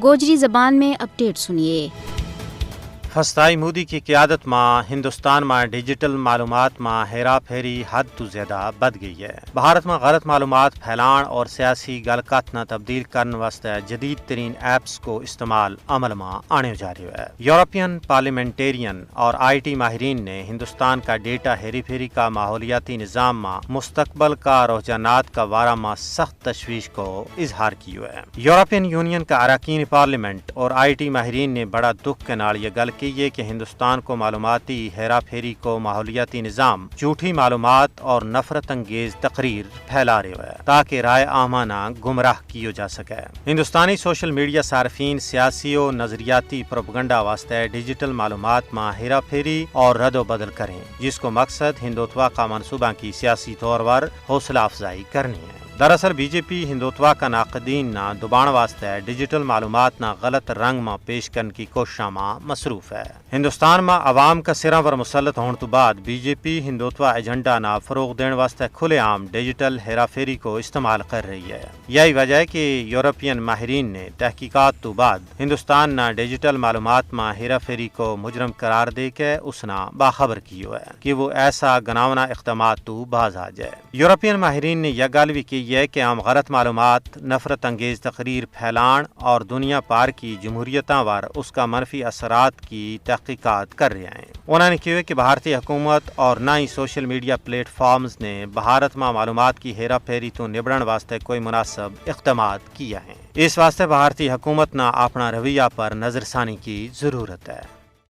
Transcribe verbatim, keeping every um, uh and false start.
گوجری زبان میں اپڈیٹ سنیے۔ فستائی مودی کی قیادت ما ہندوستان ما ڈیجیٹل معلومات ما ہیرا پھیری حد تو زیادہ بدھ گئی ہے۔ بھارت ما غلط معلومات پھیلان اور سیاسی گل کتھ نا تبدیل کرن واسطے جدید ترین ایپس کو استعمال عمل ما آنیو جا رہیو ہے۔ یورپین پارلیمنٹیرین اور آئی ٹی ماہرین نے ہندوستان کا ڈیٹا ہیری پھیری کا ماحولیاتی نظام ما مستقبل کا رجحانات کا وارا ما سخت تشویش کو اظہار کیو ہے۔ یورپین یونین کا اراکین پارلیمنٹ اور آئی ٹی ماہرین نے بڑا دکھ کے نال یہ گل کہی ہے کہ ہندوستان کو معلوماتی ہیرا پھیری کو ماحولیاتی نظام جھوٹی معلومات اور نفرت انگیز تقریر پھیلا رہیو ہے تاکہ رائے عامہ نا گمراہ کیو جا سکے۔ ہندوستانی سوشل میڈیا صارفین سیاسی و نظریاتی پروپیگنڈا واسطے ڈیجیٹل معلومات ما ہیرا پھیری اور رد و بدل کریں، جس کو مقصد ہندوتوا کا منصوبہ کی سیاسی طور پر حوصلہ افزائی کرنی ہے۔ دراصل بی جے پی ہندوتوا کا ناقدین نا دبان واسطے ڈیجیٹل معلومات نا غلط رنگ ما پیش کرن کی کوششاں ما مصروف ہے۔ ہندوستان ما عوام کا سراں پر مسلط ہون تو بعد بی جے پی ہندوتوا ایجنڈا نا فروغ دین واسطے کھلے عام ڈیجیٹل ہیرا پھیری کو استعمال کر رہی ہے۔ یہی وجہ ہے کہ یورپین ماہرین نے تحقیقات تو بعد ہندوستان نا ڈیجیٹل معلومات ما ہیرا پھیری کو مجرم قرار دے کے اس نا باخبر کیو ہے کہ وہ ایسا گناونا اقدامات تو باز آ جائے۔ یورپین ماہرین نے یہ گل بھی کہی ہے کہ ہم غلط معلومات، نفرت انگیز تقریر پھیلان اور دنیا پار کی جمہوریتاں پر اس کا منفی اثرات کی تحقیقات کر رہے ہیں۔ انہوں نے کہیو ہے کہ بھارتی حکومت اور نہ ہی سوشل میڈیا پلیٹ فارمز نے بھارت ما معلومات کی ہیرا پھیری تو نبڑن واسطے کوئی مناسب اقدامات کیا ہیں۔ اس واسطے بھارتی حکومت نا اپنا رویہ پر نظر ثانی کی ضرورت ہے۔